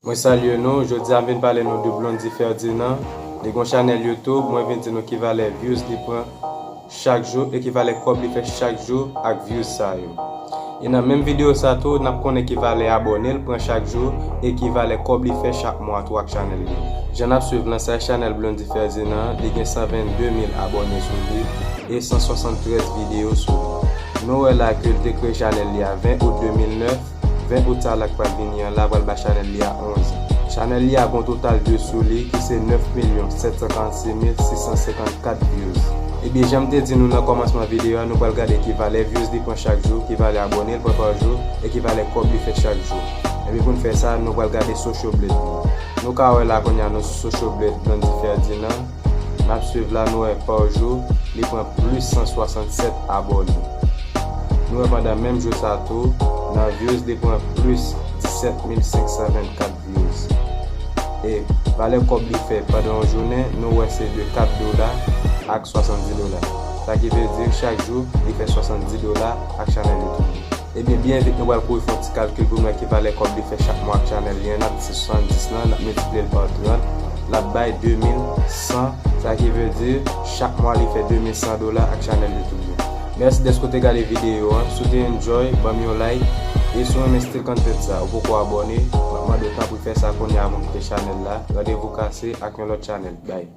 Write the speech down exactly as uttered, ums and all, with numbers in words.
Mwen salye nou, jodi a m vin pale nou de Blondy Ferdinand. Li gon chanèl YouTube, mwen vin di nou ki valè views li pran chak jou e ki valè kòb li fè chak jou ak views sa yo. E nan menm videyo sa tou, n ap konnen ki valè abòne l pran chak jou e ki valè kòb li fè chak mwa tou ak chanèl li. Jan n ap swiv lan, sa e chanèl Blondy Ferdinand, li gen san vennde mil abòne sou li e san swasanntrèz videyo sou li. Nou wè la ke l te kreye chanèl li a ven out de mil nèf, ven out sa la k pral vini an la pral ba chanèl li a onz. Chanèl li a gon total de sou li ki se nèf milyon sèt san karannsis mil sis san senkannkat views. Ebyen, jan m te di nou nan kòmansman videyo a, nou pral gade ki valè views li pran chak jou, ki valè abòne l pran pa jou, e ki valè kòb li fè chak jou. Ebyen, pou n fè sa, nou pral gade Social Blade li. Nou ka wè la kounye a nou sou Social Blade Blondy Ferdinand. N ap swiv la, nou wè pa jou, li pran plis san swasannsèt abòne. Nou wè pandan menm jou sa tou, nan views, li pran plis disèt mil senk san vennkat views. E valè kòb li fè pandan yon jounen, nou wè se de kat dola ak swasanndis dola. Sa ki vle di chak jou, li fè swasanndis dola ak chanèl YouTube li. Ebyen, byen vit, nou pral kouri fè yon ti kalkil pou n wè ki valè kòb li fè chak mwa ak chanèl li an. N ap di se swasanndis lan, n ap miltipliye l pa trant, l ap bay de mil san. Sa ki vle di, chak mwa li fè de mil san dola ak chanèl YouTube li. Mèsi dèske w te gade videyo an. Si w te enjoy, ban m yon like. E si w renmen stil content sa, ou poko abòne, m ap mande w tanpri fè sa kounye a avan m kite chanèl la. Randevou kase ak yon lòt chanèl. Bye.